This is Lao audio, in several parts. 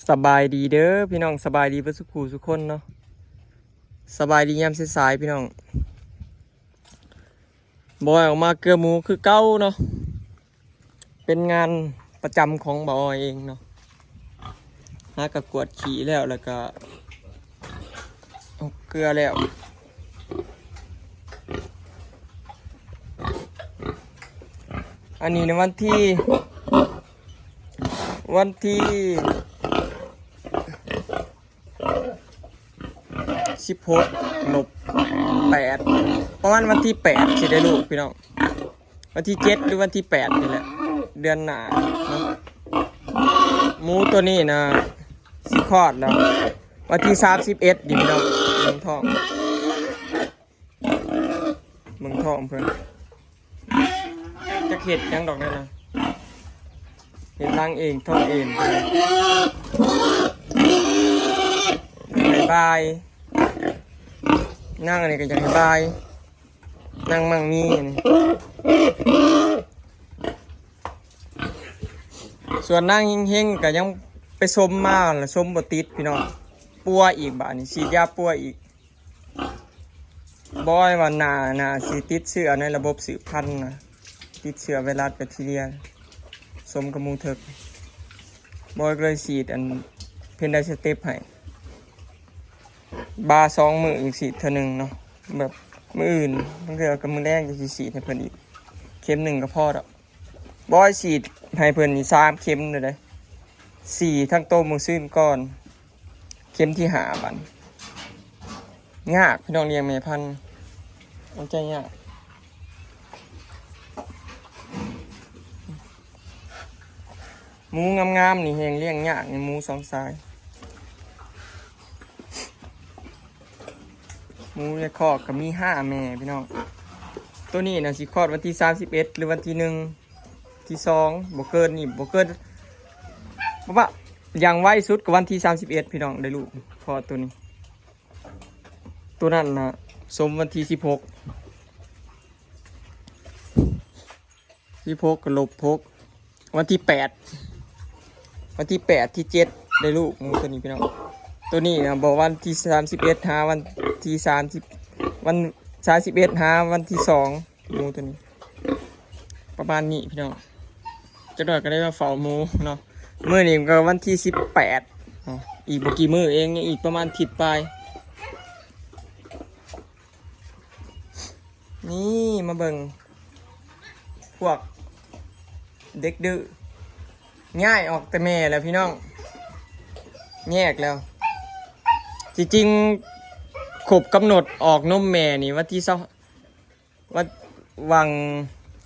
ສະບາຍດີເດີພີ່ນ້ອງ, ສະບາຍດີເບິດສູ່ຜູ້ສູ່ຄົນເນາະ. ສະບາຍດີຍາມສາຍໆພີ່ນ້ອງ. ບໍ່ອອກມາເກືອໝູຄືເກົ່າເນາະ, ເປັນງານປະຈຳຂອງບ່າວອອຍເອງເນາະ. ຫາກະກວດຂີ້ແລ້ວ ແລ້ວກະເກືອແລ້ວ. ອັນນີ້ໃນວັນທີ ວັນທີສິບຫົກລົບແປດ ປະມານວັນທີແປດຊິໄດ້ລູກພີ່ນ້ອງ, ວັນທີເຈັດ ຫຼື ວັນທີແປດນີ້ແຫຼະ ເດືອນໜ້າເນາະ. ໝູໂຕນີ້ນະຊິຄອດແລ້ວ ວັນທີສາມສິບເອັດນີ້ພີ່ນ້ອງ. ເບິ່ງທ້ອງ ເບິ່ງທ້ອງເພິ່ນ. ຈັກເຮັດຫຍັງດອກນັ້ນນະ, ເຮັດລັງເອງ ທ້ອງເອງ. ໃຫ້ບາຍ, ນາງອັນນີ້ກໍຢາກໃຫ້ບາຍ, ນາງມັ່ງມີນີ້. ສ່ວນນາງເຮັງໆ ກໍຍັງໄປຊົມມາລະ ຊົມບໍ່ຕິດພີ່ນ້ອງ, ປົວອີກບາດນີ້ ສີດຢາປົວອີກ. ບອຍວ່າໜ້າ ໜ້າຊິຕິດເຊື້ອໃນລະບົບສືບພັນນະ, ຕິດເຊື້ອໄວຣັສແບັກທີເຣຍ ສົມກັບໝູເຖິກ. ບອຍກໍເລີຍສີດອັນເພນໄດສະເຕັບໃຫ້ ບາສອງມື້ອີກສີດເທື່ອໜຶ່ງເນາະ, ແບບມື້ອື່ນ ບາງເທື່ອກໍມື້ແລງກໍຊິສີດໃຫ້ເພິ່ນອີກ ເຂັມໜຶ່ງກໍພໍດອກ. ບອຍສີດໃຫ້ເພິ່ນນີ້ສາມເຂັມເລີຍເດ້, ສີ່ທັງໂຕມື້ຊືນກ່ອນ ເຂັມທີຫ້າບັດ. ຍາກພີ່ນ້ອງລ້ຽງແມ່ພັນ, ເອົາໃຈຍາກ. ໝູງາມໆນີ້ແຮງລ້ຽງຍາກນີ້, ໝູສອງສາຍ. ໝູໃນຄອກກໍມີຫ້າແມ່ພີ່ນ້ອງ. ໂຕນີ້ນະຊິຄອດວັນທີສາມສິບເອັດ ຫຼື ວັນທີໜຶ່ງ ທີສອງ ບໍ່ເກີນນີ້ ບໍ່ເກີນ ປະມານ ຢ່າງໄວສຸດກໍວັນທີສາມສິບເອັດພີ່ນ້ອງ ໄດ້ລູກ. ເພາະໂຕນີ້ ໂຕນັ້ນນະສົມວັນທີສິບຫົກ ສິບຫົກກໍລົບຫົກ ວັນທີແປດ ວັນທີແປດ ທີເຈັດ ໄດ້ລູກໝູໂຕນີ້ພີ່ນ້ອງ. ໂຕນີ້ນະ ບໍ່ ວັນທີສາມສິບເອັດ ຫາວັນທີສາມສິບ ວັນ ສາມສິບເອັດ ຫາວັນທີສອງ ໝູໂຕນີ້ ປະມານນີ້ພີ່ນ້ອງ. ຈັກໜ້ອຍກໍໄດ້ມາເຝົ້າໝູເນາະ. ມື້ນີ້ກໍວັນທີສິບແປດເນາະ, ອີກບໍ່ກີ່ມື້ເອງ ຍັງອີກປະມານທິດປາຍ. ນີ້ມາເບິ່ງພວກເດັກດື້ ຍ້າຍອອກແຕ່ແມ່ແລ້ວພີ່ນ້ອງ, ແຍກແລ້ວ. ທີ່ຈິງຄົບກຳນົດອອກນົມແມ່ນີ້ວັນທີຊາວ ວັນ ຫວ່າງ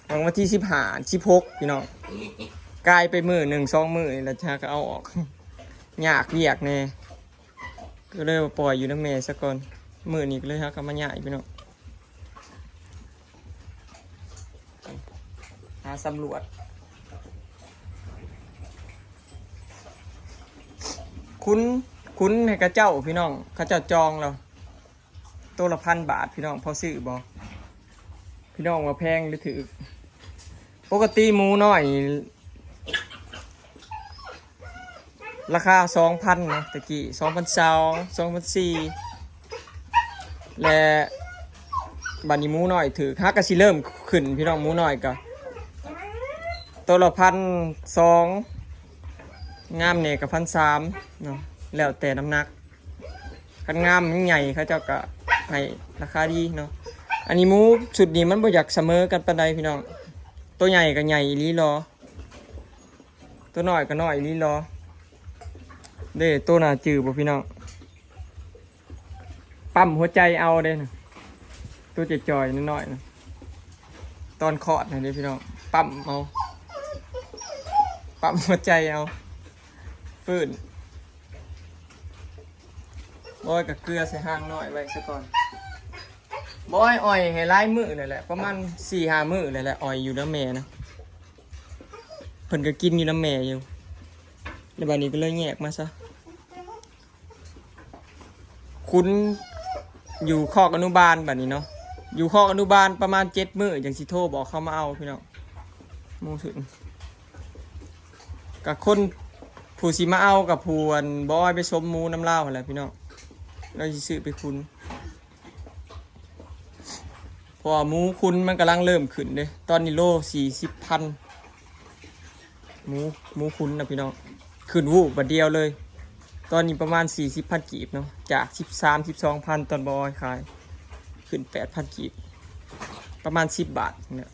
ຫວ່າງວັນທີສິບຫ້າ ສິບຫົກພີ່ນ້ອງ, ກາຍໄປມື້ໜຶ່ງສອງມື້ນີ້ແລ້ວຫາກໍເອົາອອກ, ຍາກວຽກແດ່ ກໍເລີຍວ່າປ່ອຍຢູ່ນຳແມ່ຊະກ່ອນ. ມື້ນີ້ກໍເລີຍຫາກໍມາຍ້າຍພີ່ນ້ອງ, ຫາສຳຫຼວດ ຂຸນ ຂຸນໃຫ້ເຂົາເຈົ້າພີ່ນ້ອງ, ເຂົາເຈົ້າຈອງແລ້ວ. ໂຕລະພັນບາດພີ່ນ້ອງ, ພໍຊື້ບໍ່? ພີ່ນ້ອງວ່າແພງຫຼືຖືກ? ປົກກະຕິໝູນ້ອຍນີ້ລາຄາສອງພັນນະ, ແຕ່ກີ້ສອງພັນຊາວ ສອງພັນສີ່ ແລະ ບາດນີ້ໝູນ້ອຍຖືກ, ຫາກະຊິເລີ່ມຂຶ້ນພີ່ນ້ອງ. ໝູນ້ອຍກະໂຕລະພັນສອງ ງາມແດ່ກະພັນສາມເນາະ, ແລ້ວແຕ່ນ້ຳໜັກ. ຄັນງາມມັນໃຫຍ່ ເຂົາເຈົ້າກະໃຫ້ລາຄາດີເນາະ. ອັນນີ້ໝູຊຸດນີ້ມັນບໍ່ຢາກສະເໝີກັນປານໃດພີ່ນ້ອງ, ໂຕໃຫຍ່ກະໃຫຍ່ອີ່ຫຼີຫຼໍ ໂຕນ້ອຍກະນ້ອຍອີ່ຫຼີຫຼໍ. ເດ້ ໂຕໜ້າຈື່ບໍ່ພີ່ນ້ອງ? ປ້ຳຫົວໃຈເອົາເດ້ນະ, ໂຕຈ່ອຍໆນ້ອຍໆນະ, ຕອນຄອດຫັ້ນເດ້ພີ່ນ້ອງ, ປ້ຳເອົາ ປ້ຳຫົວໃຈເອົາ ຟື້ນ. ບອຍກະເກືອໃສ່ຮ່າງນ້ອຍໄວ້ຊະກ່ອນ. ບອຍອ່ອຍໃຫ້ຫຼາຍມື້ແລ້ວແຫຼະ, ປະມານສີ່ຫ້າມື້ແລ້ວແຫຼະ, ອ່ອຍຢູ່ນຳແມ່ນະ, ເພິ່ນກະກິນຢູ່ນຳແມ່ຢູ່, ແລ້ວບາດນີ້ກະເລີຍແຍກມາຊະ. ຂຸນຢູ່ຄອກອະນຸບານບາດນີ້ເນາະ, ຢູ່ຄອກອະນຸບານປະມານເຈັດມື້ຈັ່ງຊິໂທບອກເຂົາມາເອົາພີ່ນ້ອງ. ໝູຖືກ ກະຄົນ ຜູ້ຊິມາເອົາກັບຜູ້ອັນ ບໍ່ອ້ອຍໄປຊົມໝູນຳລາວຫັ້ນແຫຼະພີ່ນ້ອງ. ລາວຊິຊື້ໄປຂຸນ ເພາະວ່າໝູຂຸນມັນກຳລັງເລີ່ມຂຶ້ນເດ້. ຕອນນີ້ໂລສີ່ສິບພັນ ໝູ ໝູຂຸນນະພີ່ນ້ອງ ຂຶ້ນວູບບາດດຽວເລີຍ. ຕອນນີ້ປະມານສີ່ສິບພັນກີບເນາະ ຈາກສິບສາມ ສິບສອງພັນ ຕອນບໍ່ອ້ອຍຂາຍ ຂຶ້ນແປດພັນກີບ ປະມານສິບບາດນີ້ແຫຼະ.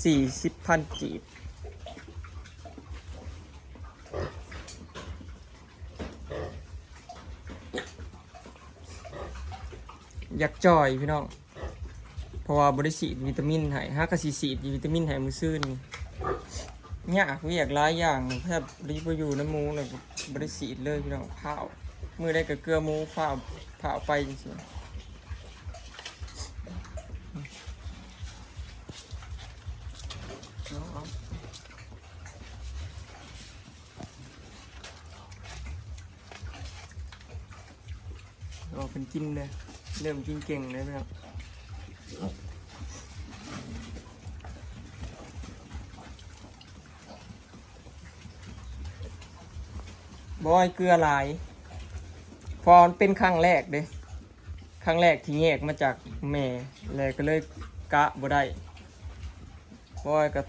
ສີ່ສິບພັນກີບ ຢາກຈ່ອຍພີ່ນ້ອງ ເພາະວ່າບໍ່ໄດ້ສີດວິຕາມິນໃຫ້. ຫາກະຊິສີດວິຕາມິນໃຫ້ມື້ຊືນນີ້ ຍາກວຽກຫຼາຍຢ່າງ ແທບບໍ່ຢູ່ນຳໝູ ແລ້ວກໍບໍ່ໄດ້ສີດເລີຍພີ່ນ້ອງ. ພ້າວ ມື້ໃດກໍເກືອໝູ ພ້າວ ພ້າວໄປຈັ່ງຊີ້. ເອົາ ເອົາ ເອົາ ເພິ່ນກິນເດ້ ເລີ່ມກິນເກັ່ງເດ້ພີ່ນ້ອງ. ບໍ່ອ້ອຍເກືອຫຼາຍ ເພາະມັນເປັນຄັ້ງແລກເດ້ ຄັ້ງແລກທີ່ແຍກມາຈາກແມ່ ແລ້ວກໍເລີຍກະບໍ່ໄດ້. ບໍ່ອ້ອຍກໍ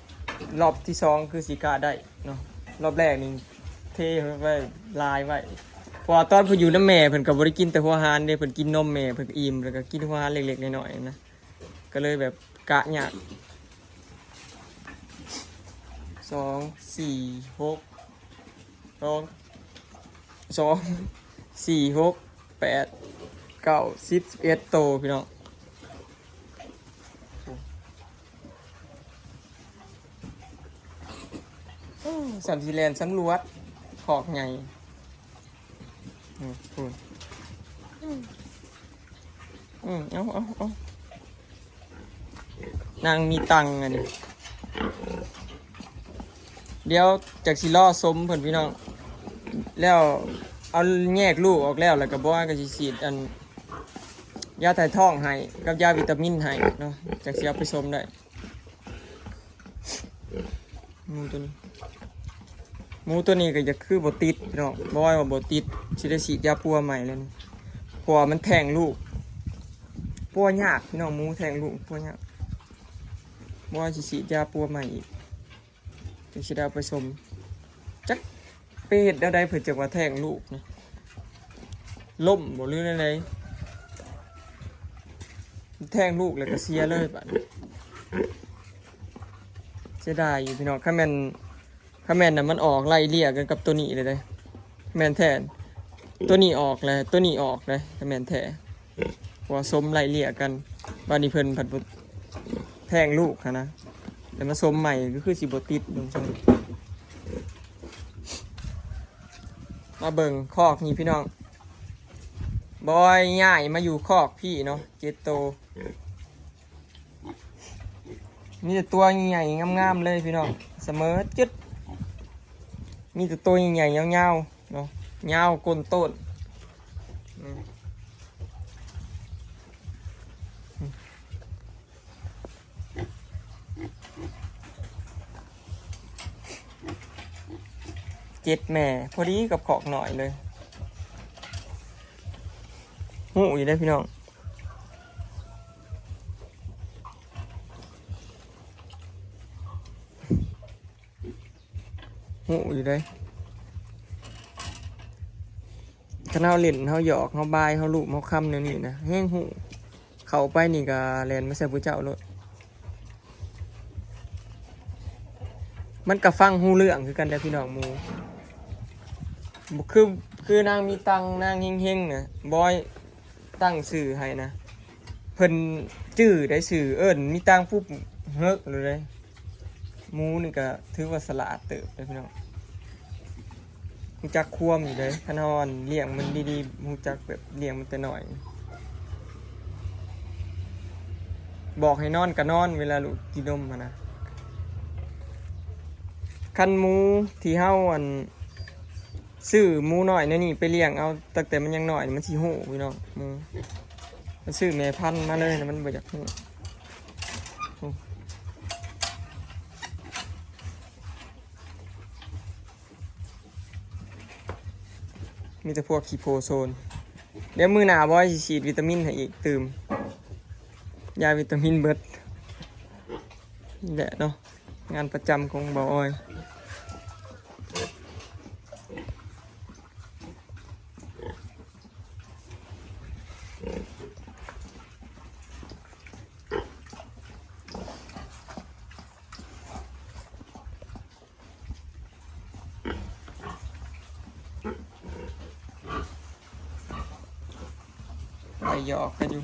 ລອບທີສອງຄືຊິກະໄດ້ເນາະ. ລອບແລກນີ້ເທໄວ້ຫຼາຍໄວ້ ເພາະວ່າຕອນເພິ່ນຢູ່ນຳແມ່ ເພິ່ນກໍບໍ່ໄດ້ກິນແຕ່ຫົວອາຫານເດ້ ເພິ່ນກິນນົມແມ່ ເພິ່ນກໍອີ່ມ ແລ້ວກໍກິນຫົວອາຫານເລັກໆນ້ອຍໆນະ ກໍເລີຍແບບກະຍາກ. ສອງ ສີ່ ຫົກ ສອງ ສອງ ສີ່ ຫົກ ແປດ ເກົ້າ ສິບ ສິບເອັດໂຕພີ່ນ້ອງ. ໂອ້ ສັນຊິແລ່ນສຳຫຼວດຄອກໃຫຍ່. ອືມ ອືມ ອືມ ເອົາ ເອົາ ເອົາ ນາງມີຕັງອັນນີ້ ດຽວຈັກຊິລໍຊົມເພິ່ນພີ່ນ້ອງ ແລ້ວເອົາແຍກລູກອອກແລ້ວ ແລ້ວກໍບໍ່ວ່າກໍຊິສີດອັນ ຢາຖ່າຍທ້ອງໃຫ້ກັບຢາວິຕາມິນໃຫ້ເນາະ ຈັ່ງຊິເອົາໄປຊົມໄດ້. ໝູຕົວນີ້ ໝູຕົວນີ້ກໍຢາກຄືບໍ່ຕິດພີ່ນ້ອງ ບໍ່ວ່າບໍ່ຕິດ ຊິໄດ້ສີດຢາປົວໃໝ່ແລ້ວນີ້ ເພາະວ່າມັນແທ້ງລູກ ປົວຍາກພີ່ນ້ອງ ໝູແທ້ງລູກປົວຍາກ ບໍ່ວ່າຊິສີດຢາປົວໃໝ່ອີກ ຈຶ່ງຊິໄດ້ເອົາໄປຊົມ. ຈັກໄປເຮັດແນວໃດເພິ່ນຈັ່ງວ່າແທ້ງລູກນະ ລົ້ມບໍ່ ຫຼືແນວໃດ ແທ້ງລູກແລ້ວກໍເສຍເລີຍບາດນີ້. ເສຍດາຍຢູ່ພີ່ນ້ອງ ຄັນແມ່ນ ຄັນແມ່ນນະ ມັນອອກໄລ່ເລ່ຍກັນກັບໂຕນີ້ເລີຍເດ້ ແມ່ນແທ້ ໂຕນີ້ອອກແລ້ວ ໂຕນີ້ອອກເດ້ ຄັນແມ່ນແທ້. ເພາະວ່າຊົມໄລ່ເລ່ຍກັນ ບາດນີ້ເພິ່ນພັດແທ້ງລູກຫັ້ນນະ ແລ້ວມາຊົມໃໝ່ກໍຄືຊິບໍ່ຕິດ ເບິ່ງຊະ. ມາເບິ່ງຄອກນີ້ພີ່ນ້ອງ ບອຍຍ້າຍມາຢູ່ຄອກພີ່ເນາະ ເຈັດໂຕ ມີແຕ່ຕົວໃຫຍ່ໆງາມໆເລີຍພີ່ນ້ອງ ສະເໝີຈຶດ ມີແຕ່ໂຕໃຫຍ່ໆຍາວໆເນາະ ຍາວກົ້ນໂຕ້ນ. ເຈັດແມ່ ພໍດີກັບຄອກນ້ອຍເລີຍ ຮູ້ຢູ່ເດ້ພີ່ນ້ອງ ຮູ້ຢູ່ເດ້. ຄັນເຮົາຫຼິ້ນ ເຮົາຫຍອກ ເຮົາບາຍ ເຮົາລູບ ເຮົາຄຳແນວນີ້ນະ ແຮງຮູ້ ເຂົ້າໄປນີ້ກໍແລ່ນມາໃສ່ຜູ້ເຈົ້າໂລດ. ມັນກໍຟັງຮູ້ເລື່ອງຄືກັນເດ້ພີ່ນ້ອງໝູ່ ບໍ່ຄື ຄືນາງມີຕັງ ນາງເຮັງໆນະ ບອຍ ຕັ້ງຊື່ໃຫ້ນະ ເພິ່ນຈື່ໄດ້ຊື່ ເອີ້ນມີຕັງປຸບ ເຮີກໂລດເດ້. ໝູນີ້ກໍຖືວ່າສະຫຼາດເຕີບເດ້ພີ່ນ້ອງ ຮູ້ຈັກຄວາມຢູ່ເດ້. ຄັນເຮົາ ອັ່ນ ລ້ຽງມັນດີໆ ຮູ້ຈັກແບບລ້ຽງມັນແຕ່ນ້ອຍ ບອກໃຫ້ນອນກໍນອນ ເວລາລູກກິນນົມຫັ້ນນະ. ຄັນໝູທີ່ເຮົາ ອັ່ນ ຊື້ໝູນ້ອຍແນວນີ້ໄປລ້ຽງເອົາ ຕັ້ງແຕ່ມັນຍັງນ້ອຍ ມັນຊິຮູ້ພີ່ນ້ອງ. ໝູ ມັນຊື້ແມ່ພັນມາເລີຍ ມັນບໍ່ຢາກຮູ້. ໂອ້ ມີແຕ່ພວກຂີ້ໂພໂຊນ. ດຽວມື້ໜ້າບອຍຊິສີດວິຕາມິນໃຫ້ອີກຕື່ມ ຢາວິຕາມິນເບິດ. ນີ້ແຫຼະເນາະ ງານປະຈຳຂອງບ່າວອອຍ. ໄປຫຍອກກັນຢູ່.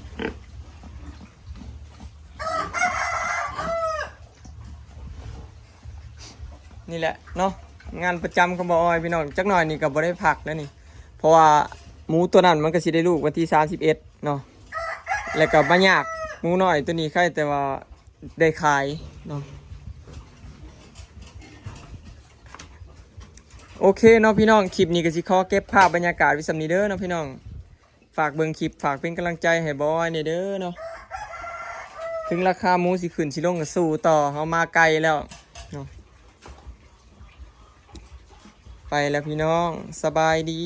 ນີ້ແຫຼະເນາະ ງານປະຈຳຂອງບ່າວອອຍພີ່ນ້ອງ. ຈັກໜ້ອຍນີ້ກໍບໍ່ໄດ້ພັກແລ້ວນີ້ ເພາະວ່າໝູຕົວນັ້ນມັນກໍຊິໄດ້ລູກວັນທີສາມສິບເອັດເນາະ ແລ້ວກໍມາຍາກໝູນ້ອຍຕົວນີ້ ໄຄແຕ່ວ່າໄດ້ຂາຍເນາະ. ໂອເຄເນາະພີ່ນ້ອງ ຄລິບນີ້ກໍຊິຂໍເກັບພາບບັນຍາກາດໄວ້ສ່ຳນີ້ເດີເນາະພີ່ນ້ອງ. ຝາກເບິ່ງຄລິບ ຝາກເປັນກຳລັງໃຈໃຫ້ບ່າວອອຍແດ່ເດີເນາະ. ເຖິງລາຄາໝູຊິຂຶ້ນຊິລົງກໍສູ້ຕໍ່ ເຮົາມາໄກແລ້ວເນາະ. ໄປແລ້ວພີ່ນ້ອງ ສະບາຍດີ.